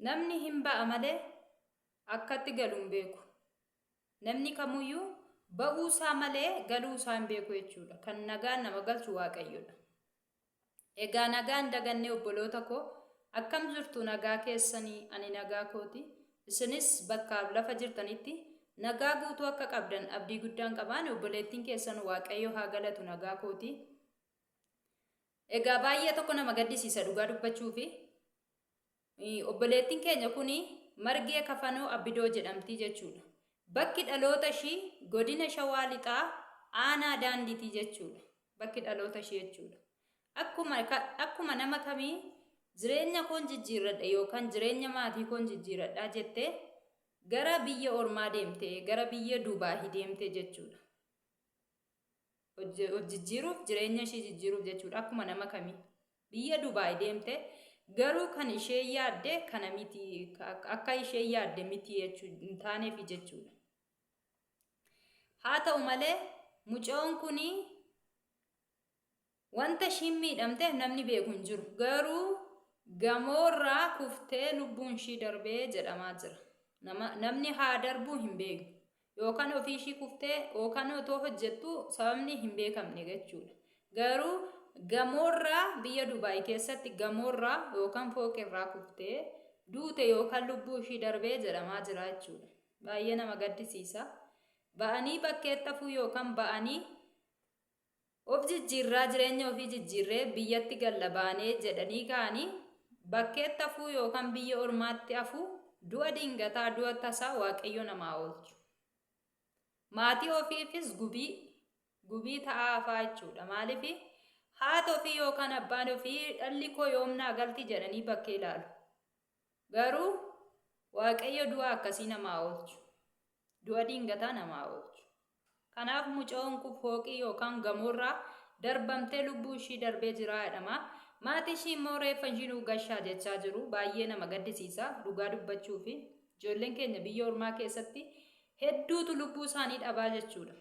Namni hin ba'a malee akkatti galu hin beeku. Namni kamuyyuu ba'uu isaa malee galuu isaa hin beeku jechuudha. Kan nagaan nama galchu Waaqayyodha. Egaa nagaa hin dagannee obboloota koo akkam jirtu nagaa keessanii ani nagaa kooti. Isinis bakkaaf lafa jirtanitti nagaa guutuu akka qabdan abdii guddaan qabaan obboleettiin keessan Waaqayyo haa galatu nagaa kooti. Egaa baay'ee tokko nama gaddisiisa dhugaa dubbachuufi. Obboleettiin keenya kun Margee Kafanoo Abbidoo jedhamti jechuudha. Bakki dhaloota ishii godina Shawaa Lixaa aanaa Daandiitii jechuudha. Bakki dhaloota ishii jechuudha. Akkuma, akkuma nama kamii jireenya koon jijjiirradha yookaan jireenya maatii koon jijjiirradha jettee gara biyya ormaa deemte, gara biyya Dubaahii deemte jechuudha. Of jijjiiruuf jireenya ishii jijjiiruuf jechuudha akkuma nama kamii. Biyya Dubaay deemte garuu kan ishee yaadde kana miti akka ishee yaadde miti jechuu hin taaneefi jechuudha. Haa ta'u malee mucoon kun wanta ishiin miidhamteef namni beeku hin jiru. Garuu gamoorraa kuftee lubbuun ishii darbee jedhamaa jira. Namni haa darbuu hin beeknu. Yookaan ofii ishii kuftee yookaan otoo hojjettu sababni hin beekamne jechuudha. Garuu gamoorraa biyya Dubaay keessatti gamoorraa yookaan fooqirraa kuftee duute yookaan lubbuu ishii darbee jedhamaa jira jechuudha. Baay'ee nama gaddisiisa. Ba'anii bakkeetti hafuu yookaan ba'anii Of jijjiirraa jireenya ofii jijjiirree biyyatti galla baanee jedhanii ka'anii bakkeetti hafuu yookaan biyya ormaatti hafuu du'a dingataa du'a tasaa Waaqayyo namaa oolchu. Maatii ofiifis gubii gubii ta'aa hafaa jechuudha. Maaliif haati ofii yookaan abbaan ofii dhalli koo yoom naa galti jedhanii bakkee ilaalu. Garuu Waaqayyo du'a akkasii namaa oolchu. Du'a dingataa namaa oolchu. Kanaaf mucayoon kun fooqii yookaan gamoorraa darbamtee lubbuu ishii darbee jiraa jedhama. Maatii ishii immoo reeffa ishii nuu gashaa jechaa jiru. Baay'ee nama gaddisiisa dhugaa dubbachuu fi ijoolleen keenya biyya ormaa keessatti hedduutu lubbuu isaanii dhabaa jechuudha.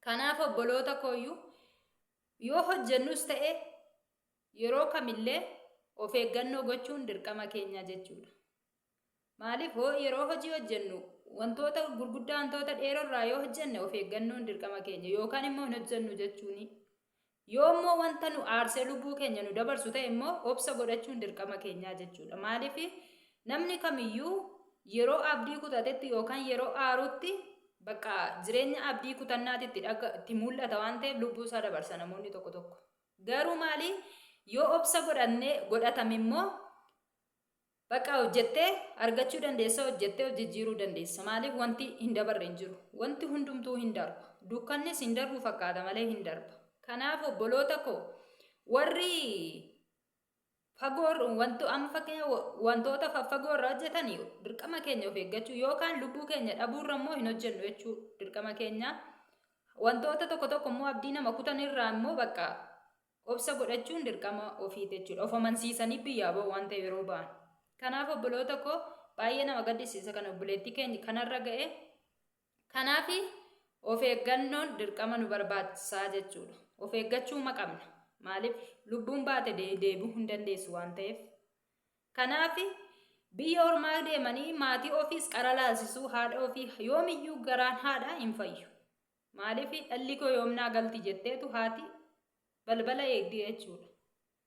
Kanaaf obboloota kooyyuu yoo hojjennus ta'e yeroo kamillee of eeggannoo gochuun dirqama keenya jechuudha. Maaliif hoo yeroo hojii hojjennu wantoota gurguddaa wantoota dheeroo irraa yoo hojjenne of eeggannoon dirqama keenya yookaan immoo hin hojjennu jechuuni. Yoo immoo wanta nu aarsee lubbuu keenya nu dabarsu ta'e immoo obsa godhachuun dirqama keenyaa jechuudha. Maaliif namni kamiyyuu yeroo abdii kutatetti yookaan yeroo aarutti bakka jireenya abdii kutannaatti itti mul'ata waan ta'eef lubbuu isaa dabarsa namoonni tokko tokko. Garuu maali yoo obsa godhanne godhatame immoo Bakka hojjettee argachuu dandeessa, hojjettee of jijjiiruu dandeessa. Maaliif wanti hin dabarre hin jiru. Wanti hundumtuu hin darba. Dukkannis hin darbu fakkaata malee hin darba. Kanaaf obboloota koo warri fagoo wanto amma fakkeenya wantoota faffagoo irra hojjetan dirqama keenya of eeggachuu yookaan lubbuu keenya dhabuurra immoo hin hojjennu jechuu dirqama keenya. Wantoota tokko tokko immoo abdii nama kutan irraa immoo bakka Obsa godhachuun dirqama ofiiti jechuudha. Of amansiisanii biyyaa ba'u waan ta'eef yeroo ba'an. Kanaaf obboloota koo baay'ee nama gaddisiisa kan obboleettii keenya kanarra ga'e. Kanaaf of eeggannoon dirqama nu barbaachisaa jechuudha. Of eeggachuu qabna. Maaliif lubbuun baate deebi'uu hin dandeessu waan ta'eef. Kanaaf biyya ormaa deemanii maatii ofiis qara laalsisuu haadha ofii yoomiyyuu garaan haadhaa hin fayyu. Maaliif dhalli koo yoom naa galti jetteetu haati balbala eegdi jechuudha.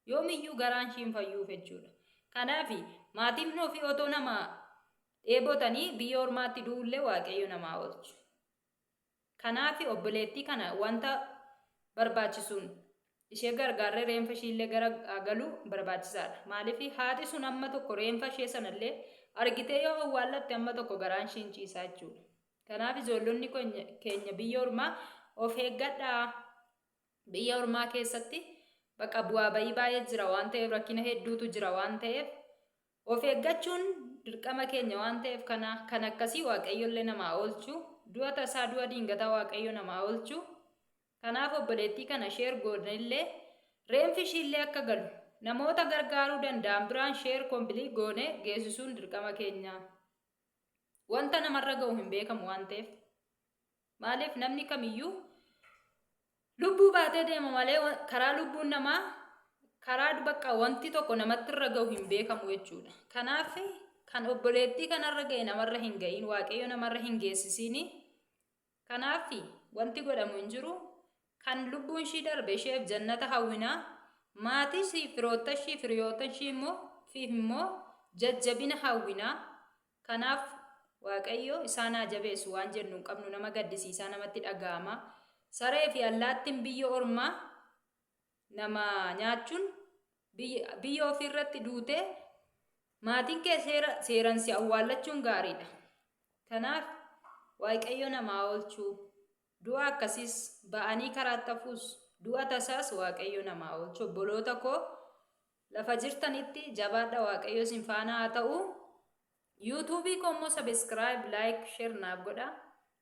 Yoomiyyuu garaan ishii hin fayyuuf jechuudha. Kanaaf maatiin ofii otoo nama dheebotanii biyya ormaatti du'ullee Waaqayyo namaa oolchu. Kanaaf obboleettii kana wanta barbaachisuun ishee gargaarree reenfa ishiillee gara galuu barbaachisaadha. Maaliif haati sun amma tokko reenfa ishee sanallee argitee yoo awwaallatte amma tokko garaan ishii hin ciisaa jechuudha. Kanaaf ijoollonni keenya biyya ormaa of eeggadhaa. Biyya ormaa keessatti bakka bu'aa bayii baay'ee jira waan ta'eef rakkina hedduutu jira waan ta'eef of eeggachuun dirqama keenya waan ta'eef kana kan akkasii waaqayyollee namaa oolchu du'a tasaa du'a diingataa waaqayyo namaa oolchu. Kanaaf obboleettii kana sheer goonellee reenfi ishiillee akka galu namoota gargaaruu danda'an biraan sheer kombilii goone geessisuun dirqama keenya. Wanta namarra ga'u hin beekamu waan ta'eef. Maaliif namni kamiyyuu lubbuu baatee deema malee karaa lubbuun namaa karaa bakka wanti tokko namatti irra ga'u hin beekamu jechuudha. Kanaaf Kan obboleettii kanarra ga'e namarra hin ga'iin, Waaqayyo namarra hin geessisiini. Kanaaf wanti godhamu hin jiru. Kan lubbuun ishii darbe isheef jannata hawwinaa. Maatii ishii, firoottan ishii, firiyoottan ishii immoo fiif immoo jajjabina hawwinaa. Kanaaf Waaqayyo isaan haa jabeessu waan jennu hin qabnu nama gaddisiisaa namatti dhaga'ama. Saree fi allaattiin biyya ormaa nama nyaachuun biyya ofii irratti duutee maatiin kee seera seeran si awwaallachuun gaariidha. Kanaaf Waaqayyo namaa oolchuu du'a akkasiis ba'anii karaatti hafuus du'a tasaas Waaqayyo namaa oolchu obboloota koo lafa jirtanitti jabaadha Waaqayyo isin faana haa ta'u. YouTube koo immoo subscribe, like, share naaf godha.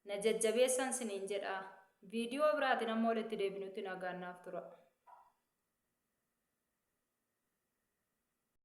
Na jajjabeessan siniin jedha. Viidiyoo biraatiin amma walitti deebinutti nagaan naaf tura.